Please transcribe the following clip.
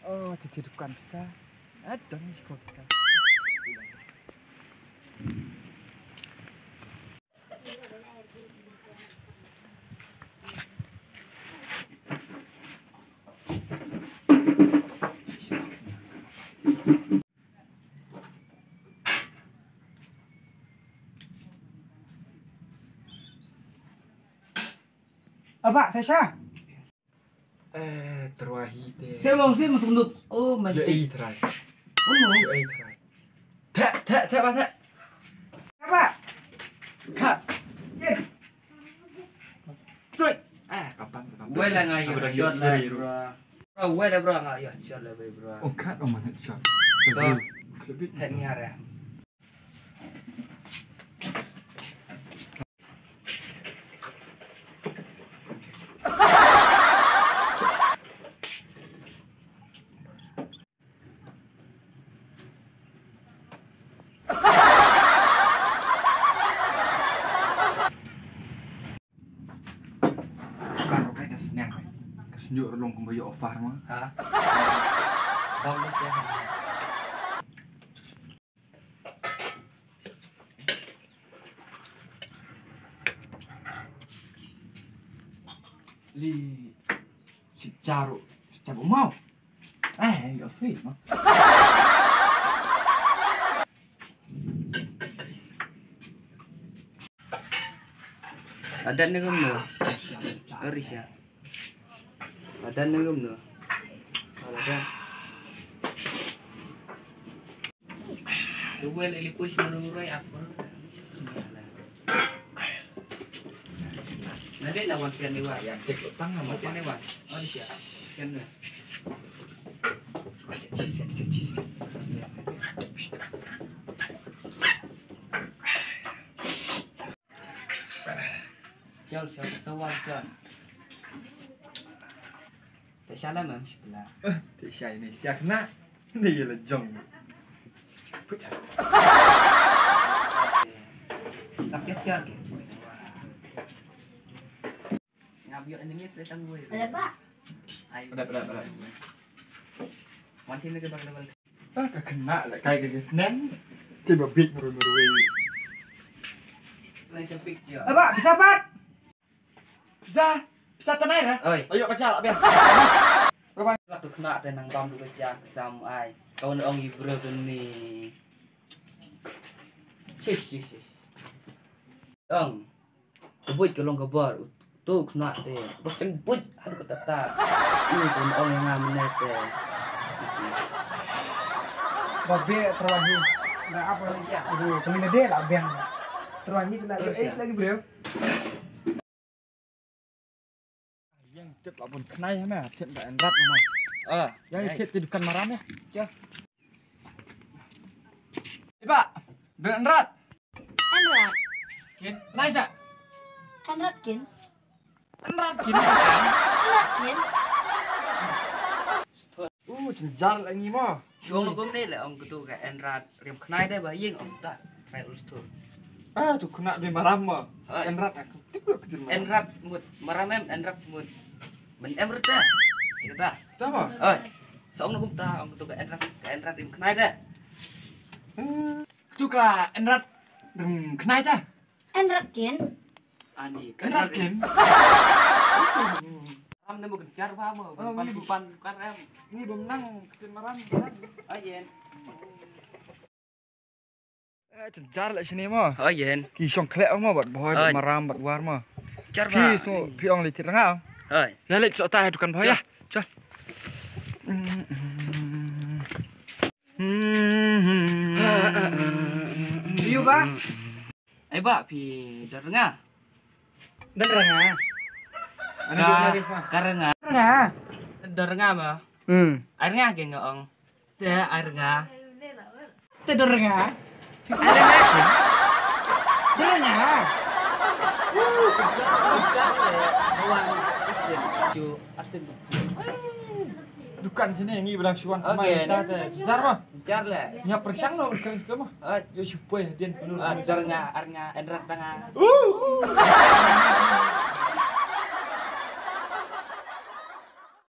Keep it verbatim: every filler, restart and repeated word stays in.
Oh, titi dukan pisa. Aduh, ni sekolah kita. Aba, Tesha. Eh, terwahi te. Saya mau sih mau tunduk. Oh, mas. Ya, eh, terai. Oh, no. Ya, eh, terai. Te, te, te, ba, te. Apa? Cut. Sweet. Ah, kapan, kapan. Wala nga yu shot la, bro. Bro, wala, bro, nga yu shot la, bro. Oh, cut, oh, man, shot. Tuh. Head ni arah. Ka ka ka sneng. Ka sneng rong kumba yo offer ma. Ha. Bang mo. Li, si charo, si charo mau. Eh, you're free, no? Adan ne gum no. Arisha. Adan ne gum no. Adan. Duel ili push menurut apa? Nanti lawan sian dewa. Yang cek utang sama sian dewa. Oh, di sian. Sian dewa. Sial, sial, tawar, sial. Te shala mam shpla. Te shai me siak na. Ni ye la jong. Put. Sak char char ke. Ngap yo enemies le tang gue. Ada, Pak. Ai. Ada, ada, ada. Wan sini ke bang. Ah, ka kena la kai ka sneng. Te ba bit muru muru. Lai sa picture. Aba, bisa pat. Bisa, bisa tanai ra. Oi. Ayo ka chala biar. Bye bye. La tu kena te nang bam du ka jak sam ai. Kau na ong i bro ni. Sis, sis, sis. Ong. Ka buit ka long ka bor. Tu kena te. Ba seng buit. Aduh ka tata. Ni pun ong nga mene te. Ba be terwahi. Nda apa ni. Aduh, kami na de la beng. Terwahi tu na. Eh, lagi bro. Yang tip la bun khnai ha ma, tip da en rat ma. Ah, yang tip te dukan maram ya. Cha. Iba, da en rat. En rat. Kin, nai sa. En rat kin. En rat kin. En rat kin. Uh, cenjar la ngi ma. Shong no kumne le ong kutu ka en rat riam khnai de ba ying ong ta. Trai ul stur. Ah, tu kena dui maram ma. Ai. En rat aku. Tip lo kejir maram. En rat mut. Maram em en rat mut. Men em rta. Ita ta. Ta ma? Oi. Song no kumta ong kutu ka en rat, ka en rat riam khnai de. Hmm. Kutu ka en rat riam khnai de. En rat kin. Ani, en rat kin. Ram ne mo kencar ba mo, oh, pan ngi pan kan em. Ngi bym nang kin maram. Oh, yen. Eh, cenjar la sini mo. Oh, yen. Ki shong khlek mo, bad boy, bad maram, bad war mo. Cenjar ba. Phi so, phi ong li tit nga. Oi. Ya, lek so ta dukan boy ya. Chal. Yu ba. Ai ba phi dor nga. Dor nga. Ka, ka nga. Dor nga. Dor nga ba. Hmm. Ai nga ke nga ong. Te ai nga. Te dor nga. Ai nga. Dor nga. Wan. Ju asin. Dukan sini ngi bilang shuan kemai ta te. Jar mah. Jar le. Nya persang lo kan situ mah. Yo shu poi hadien penuh. Jar nga, ar nga, en rat tanga.